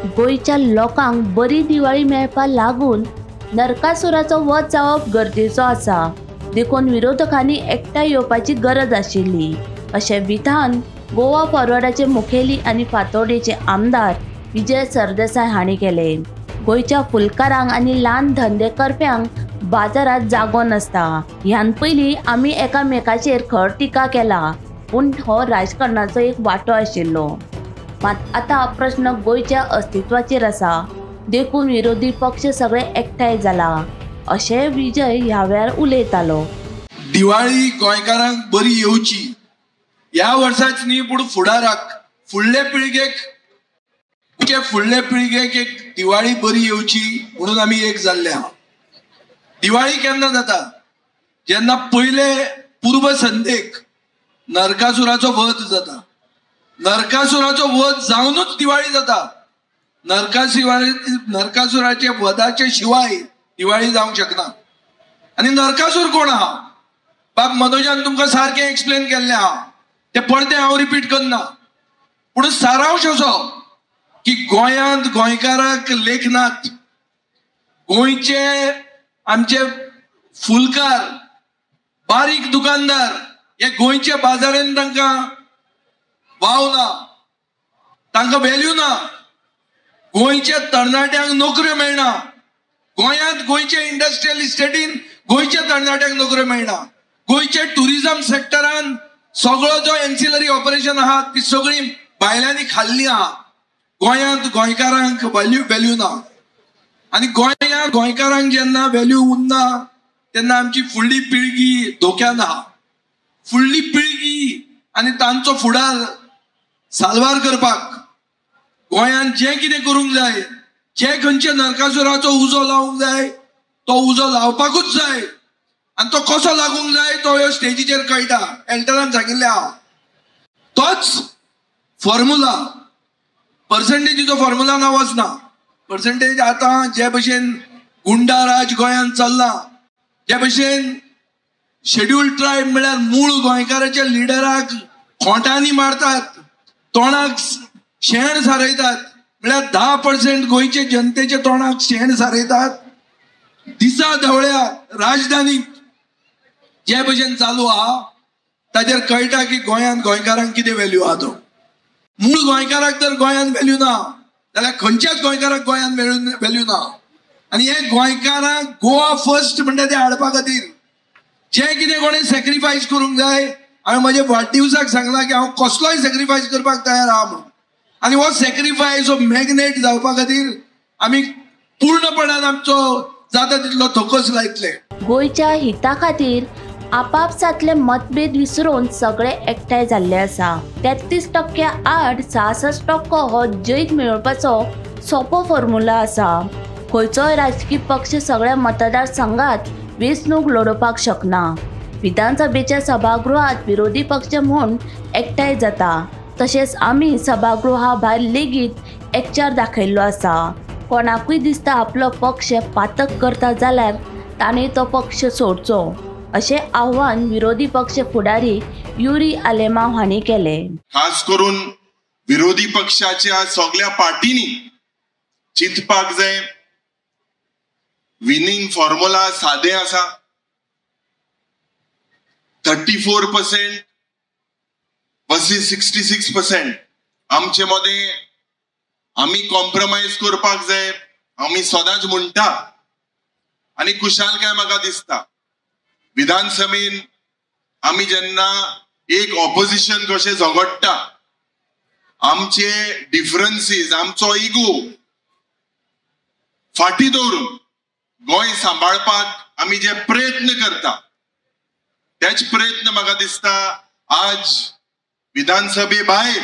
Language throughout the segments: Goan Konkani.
गोंयच्या लोकांक बरी दिवाळी मेळपाक लागून नरकासुराचो वध जावप गरजेचो आसा, देखून विरोधकांनी एकठांय येवपाची गरज आशिल्ली अशें विधान गोवा फॉरवर्डाचे मुखेली आनी फातोर्डेचे आमदार विजय सरदेसाय हांणी केलें। गोंयच्या फुलकारांक आनी ल्हान धंदे करप्यांक बाजारांत जागो नासता। ह्यान पयलीं आमी एकामेकाचेर खर टिका केला, पूण हो राजकारणाचो एक वांटो आशिल्लो। मात आतां प्रश्न गोंयच्या अस्तित्वाचेर आसा, देखून विरोधी पक्ष सगळे एकठांय जाला अशें विजय ह्या वेळार उलयतालो। दिवाळी गोंयकारांक बरी येवची ह्या वर्साच न्ही, पूण फुडाराक फुडले पिळगेक, फुडले पिळगेक एक दिवाळी बरी येवची म्हणून आमी एक जाल्ले आहा। दिवाळी केन्ना जाता? जेन्ना पयले पूर्व संध्येक नरकासुराचो वध जाता। नरकासुराचो वध जावनूच दिवाळी जाता। नरकासुराचे वधाचे शिवाय दिवाळी जावंक शकना। आनी नरकासूर कोण आहा? बाब मनोजान तुमकां सारकें एक्सप्लेन केल्लें आहा, तें परतें हांव रिपीट करना। पूण सारांश असो की गोंयांत गोंयकाराक लेखनात, गोंयचे आमचे फुलकार, बारीक दुकानदार हे गोंयच्या बाजारान तांकां वाव ना, तांकां व्हॅल्यू ना। गोंयच्या तरणाट्यांक नोकऱ्यो मेळना। गोंयांत गोंयच्या इंडस्ट्रियल इस्टेटीन गोंयच्या तरणाट्यांक नोकऱ्यो मेळना। गोंयच्या ट्युरिजम सेक्टरान सगळो जो एन्सिलरी ऑपरेशन आहा ती सगळी भायल्यांनी खाल्ली आहा। गोंयांत गोंयकारांक व्हॅल्यू ना। आनी गोंयांत गोंयकारांक जेन्ना व्हॅल्यू उरना तेन्ना आमची फुडली पिळगी धोक्यान आहा। फुडली पिळगी आनी तांचो फुडार साल्वार करपाक गोंयांत जें कितें करूंक जाय, जे खंयच्या नरकासुराचो उजो लावंक जाय तो उजो लावपाकूच जाय। आनी तो कसो लागूंक जाय तो ह्यो स्टेजीचेर कळटा, एल्टरान सांगिल्लें आहा। तोच फॉर्मुला, पर्संटेजीचो फॉर्मुला ना वचना। पर्संटेज आतां जे भशेन गुंडा राज गोंयांत चल्लां, जे भशेन शेड्युल्ड ट्रायब म्हळ्यार मूळ गोंयकाराच्या लिडराक खोंटांनी मारतात, तोंडाक शेण सारयतात, म्हळ्यार 10% गोंयचे जनतेच्या तोंडाक शेण सारयतात। दिसा धवळ्या राजधानीक जे भशेन चालू आहा ताचेर कळटा की गोंयांत गोंयकारांक कितें व्हॅल्यू आहा तो। मूळ गोंयकाराक जर गोंयांत व्हॅल्यू ना जाल्यार खंयच्याच गोंयकाराक गोंयांत व्हॅल्यू ना। आनी हे गोंयकारांक गोवा फर्स्ट म्हणटा ते हाडपा खातीर जें कितें कोणें सॅक्रिफायस करूंक जाय, हांवें म्हज्या वाडदिवसाक सांगलां की हांव कसलोय सॅक्रिफायस करपाक तयार आहा म्हणून। आनी हो सॅक्रिफायस हो मॅग्नेट जावपा खातीर आमी पूर्णपणान आमचो जाता तितलो थोकोस लायतले। गोंयच्या हिता खातीर आपापसांतले मतभेद विसरून सगळे एकठांय जाल्ले आसा। 33% आड 66% हो जैत मेळोवपाचो सोपो फॉर्मुला आसा। खंयचोय राजकी पक्ष सगळ्या मतदारसंघात वेंचणूक लडोवपाक शकना। विधानसभेच्या सभागृहात विरोधी पक्ष म्हूण एकठांय जाता, तशेंच आमी सभागृहा भायर लेगीत एकचार दाखयल्लो आसा। कोणाकूय दिसता आपलो पक्ष पातक करता जाल्यार ताणें तो पक्ष सोडचो अशें आव्हान विरोधी पक्ष फुडारी युरी आलेमाव हांणी केलें। खास करून विरोधी पक्षाच्या सगळ्या पार्टींनी चिंतपाक जाय। विनिंग फॉर्म्युला सादे आसा, 34% वर्सेस 66%। आमचे मदें आमी कॉम्प्रोमायज करपाक जाय, आमी सदांच म्हणटा आनी खुशालकाय म्हाका दिसता विधानसभेन आमी जेन्ना एक ऑपोजिशन कशें झगडटा, आमचे डिफरन्सीस, आमचो इगो फाटी दवरून गोंय सांबाळपाक आमी जे प्रयत्न करता तेच प्रयत्न म्हाका दिसता आज विधानसभे भायर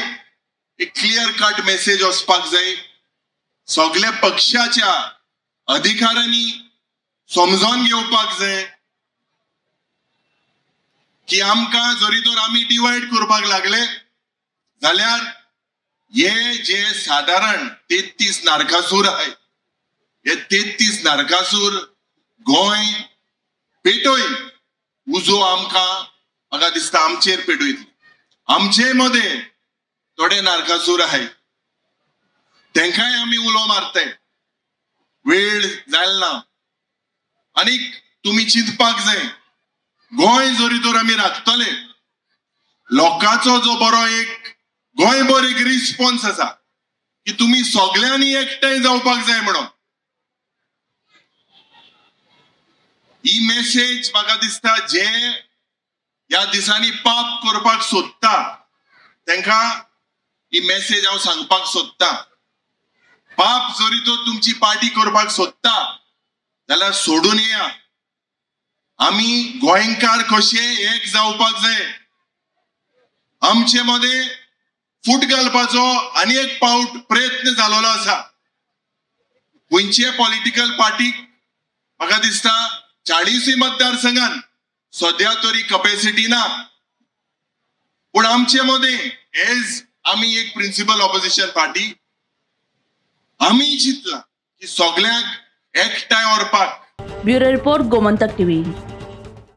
एक क्लियर कट मेसेज वचपाक जाय। सगल्या पक्षाच्या अधिकाऱ्यांनी समजून घेवपाक जाय की आमकां जरी तर आमी डिवायड करपाक लागले जाल्यार हे जे सादारण 33 नरकासूर आहे, हे 33 नरकासूर गोंय पेटोय उजो आमकां म्हाका दिसता आमचेर पेटयतले। आमचे मदें थोडे नरकासूर आहे, तेंकांय आमी उलो मारताय. वेळ जाल ना आनीक तुमी चिंतपाक जाय. गोंय जरी तर आमी राखतले, लोकांचो जो बरो एक गोंयभर एक रिस्पॉन्स आसा की तुमी सगळ्यांनी एकठांय जावपाक जाय म्हणून. ही मेसेज म्हाका दिसता जे ह्या दिसांनी पाप करपाक सोदता तेंकां ही मेसेज हांव सांगपाक सोदता. पाप जरी तो तुमची पार्टी करपाक सोदता जाल्यार सोडून येया. आमी गोंयकार कशे एक जावपाक जाय. आमचे मदें फूट घालपाचो आनी एक पावट प्रयत्न जालोलो आसा. खंयचे पॉलिटिकल पार्टीक म्हाका दिसता 40 मतदारसंघान सद्या तरी कपॅसिटी ना, पूण आमचे मदें एज आमी एक प्रिन्सिपल ऑपोजिशन पार्टी आमी चिंतला की सगळ्यांक एकठांय व्हरपाक. Bureau report, Gomantak TV.